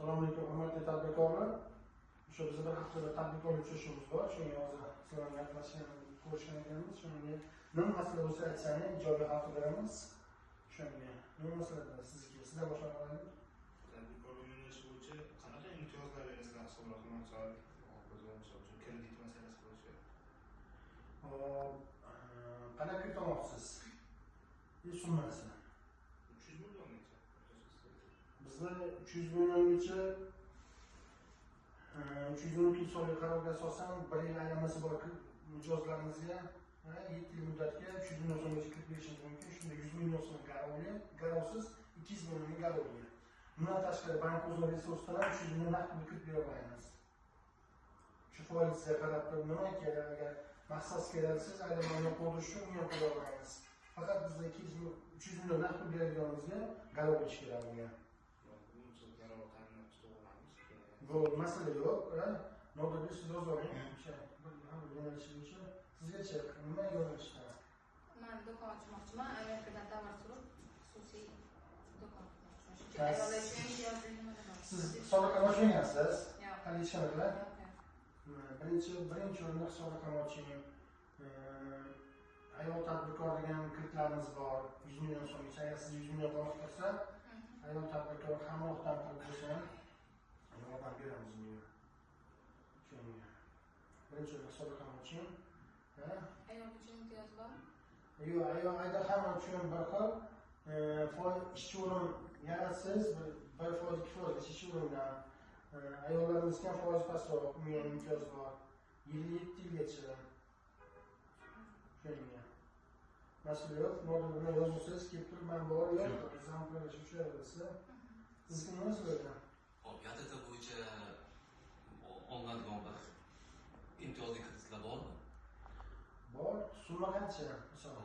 Assalomu alaykum, hurmatli tadbirkorlar. O'sha bizni bir haftada tadbirkorlik uchrashuvimiz bor. Shunga hozir sizlar bilan gaplashgan, ko'rishgan ekanmiz. Shunga nima masala bo'lsa aytsangiz, ijobiy hal qilib beramiz. Shunga nima masalada sizniki? Sizdan boshlab olaylik. Tadbirkorlik yo'nalishi bo'yicha qanaqa imtiyozlar berasizlar hisob raqam hokazo, misol uchun kredit masalasi bo'yicha? Hop, qanaqa kredit olmoqchisiz? Summasi 300 milliongacha. Bizda 300 milliongacha 312 sonli qarorga asosan 1 yil aylanmasi bor mijozlarimizga 7 yil muddatga 300 million so'mgacha kredit berishimiz mumkin. Shunda 100 million so'm garovli, garovsiz 200 million garovli. Bundan tashqari bank o'zini resursidan 300 million naqd pul kredit bera olamiz. Shu foizga qarab turib nima kerak, agar maqsad kerak siz aylanmani qo'llash uchun uni ham qo'lla olamiz. Faqat bizda 200 300 million naqd pul beradiganimizga garov bo'lishi kerak bunga. Bu masala yo'q, Nodirbek siz yozib oling. O'sha yo'nalishi bo'yicha sizgacha nima yo'nalishda? Men do'kon ochmoqchiman, Amerikadan tovar surib, xususiy do'kon ochmoqchiman. Ayollar uchun imtiyozli nimalar bor? Siz hisob raqam ochmagansiz? Yo'q. Hali hech qanaqa? Birinchi o'rinda hisob raqam oching. Ayol tadbirkor degan kreditlarimiz bor, 100 million so'mgacha. Agar siz 100 million talab qilsa, ayol tadbirkor hamrohdan qilib bo'lsa ham yordam beramiz unga. Shunga. Birinchi o'rinda hisob raqam oching. Ayol uchun imtiyoz bormi? Yo'q, ayol ayda hamma uchun bir xil. Ishchi o'rin yaratsangiz, 1% 2% ishchi o'rindan. Ayollarimizga ham foiz pastroq, unga ham imtiyoz bor. 57 yilgacha. Shunga. Masala yo'q. Nima yozilsangiz, kelib turib, men bor, yo'q, zamoklarga uchrayapsiz. Sizga nima so'rayman? Hop, YTT bo'yicha olinadigan bir imtiyozli kreditlar bormi? Bor. Summa qancha? Misol.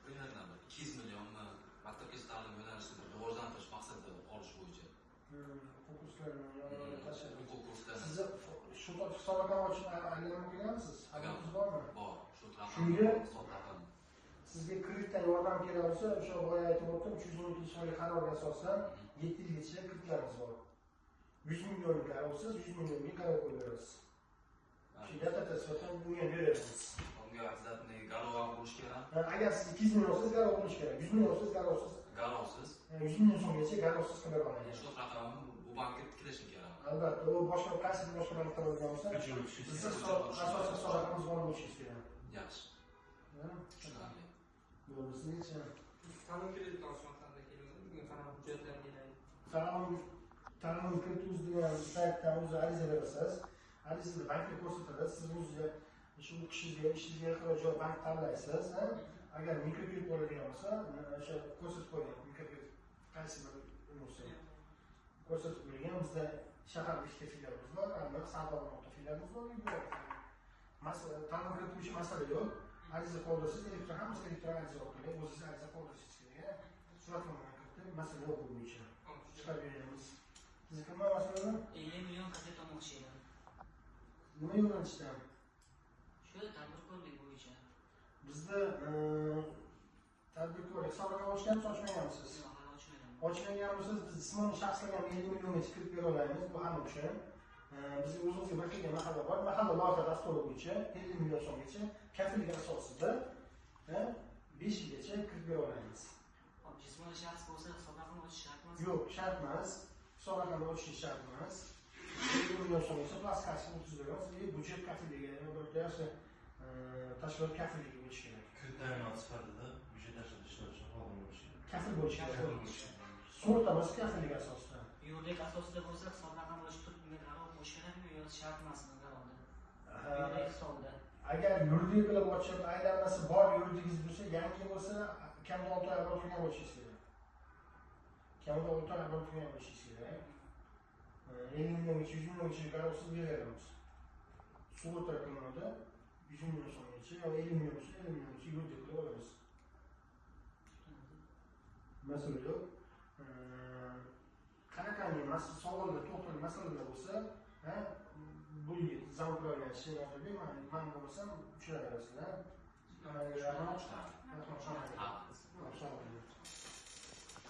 Примерно 200 millionmi maktabgacha ta'lim yo'nalishini rivojlantirish maqsadida olish bo'yicha. O'quv kurslarini tashlab. O'quv kurslarini. Sizni shu hisob raqam ochish aylanma qilganmisiz? Xabaringiz bormi? Bor. Shu raqam. Sizga kreditdan yordam kerak bo'lsa, o'sha boya aytib o'tdim, 312 sonli qarorga asosan 7 yilgacha kreditlarimiz bor. 100 million garovsiz, 100 millionga garov qo'yib berasiz. Shu YTT sifatida bunga ham beramiz. Unga обязательно garov ham bo'lishi kerak. Agar siz 200 million olsangiz garov bo'lishi kerak. 100 million olsangiz garovsiz. Garovsiz. 100 million so'mgacha garovsiz qilib bera olamiz. Shu raqamni bu bankka tiklashim kerak. Albatta, u boshqa qaysi boshqa bankda bo'lgan bo'lsa, bizni asosiy hisob raqamimiz bor bo'lishi kerak. Yaxshi. Tushunarli. Bo'ldi, sizgacha. Ta'lim kredit olish maqsadida kelgandim. Bunga qanaqa hujjatlar kerak? Ta'lim kredit uz degan saytdan o'zi ariza berasiz. Arizani bankka ko'rsatadi. Siz o'zingizga shu o'qishingizga, ishingizga yaqinroq joy bank tanlaysiz. Agar mikrokredit bo'ladigan bo'lsa, o'sha ko'rsatib qo'ygan mikrokredit qaysi bir bo'lsa ko'rsatib qo'yilgan. Bizda shahar 5ta filialimiz bor, aniq Savdo filialimiz bor. Masalan, ta'lim kredit bo'yicha masala yo'q. Ariza qoldirsangiz, elektron hammasi elektron ariza orqali o'zingiz ariza qoldirishingiz kerak. Surat bilan kiritib, masala yo'q bu bo'yicha. Chiqarib beramiz. Sizniki nima masala? 50 million kredit olmoqchi edim. Nima yo'nalishdan? Shu tadbirkorlik bo'yicha. Bizda tadbirkorlik hisob raqam ochganmisiz, ochmaganmisiz? Yo'q, hali ochmaganman. Ochmaganmisiz, biz jismoniy shaxslarga ham 50 milliongacha kredit bera olamiz, bu hamma uchun. Bizga o'zimizga bir xil mahalla bor. Mahalla loyiha dasturi bo'yicha 50 million so'mgacha kafillik asosida 5 yilgacha kredit bera olamiz. Hop, jismoniy shaxs bo'lsa hisob raqam ochish shart emas? Yo'q, shart emas. Hisob raqam ochish shart emas. 50 million so'mgacha plastik kartasiga o'tkazib beramiz. Byudjet kafilligi, ya'ni bir yaxshi tashkilot kafilligi bo'lishi kerak. Kredit ta'minoti sifatida byudjet tashkiloti ishlovchi xodim bo'lishi kerak. Kafil bo'lishi kerak. Sug'urta emas, kafillik asosida. Yuridik asosida bo'lsa hisob raqam ochish turib unga garov qo'yish kerakmi yo shart emasmi garovda? Yuridik hisobda. Agar yuridik qilib ochib aylanmasi bor yuridigingiz bo'lsa, yangi bo'lsa, kamida 6 oy avval turgan bo'lishingiz kerak. Kamida 6 oy avval turgan bo'lishingiz kerak. 50 milliongacha, 100 milliongacha garovsiz beramiz. Sug'urta qilinadi, 100 million so'mgacha yo 50 million bo'lsa, 50 milliongacha yuridik qilib olamiz. Masala yo'q. Qanaqangi savollar, to'g'ri masalalar bo'lsa, bu zamoklarga Nodirbek, man bo'lmasam uchraverasizlar. Rahmat. Rahmat. Rahmat.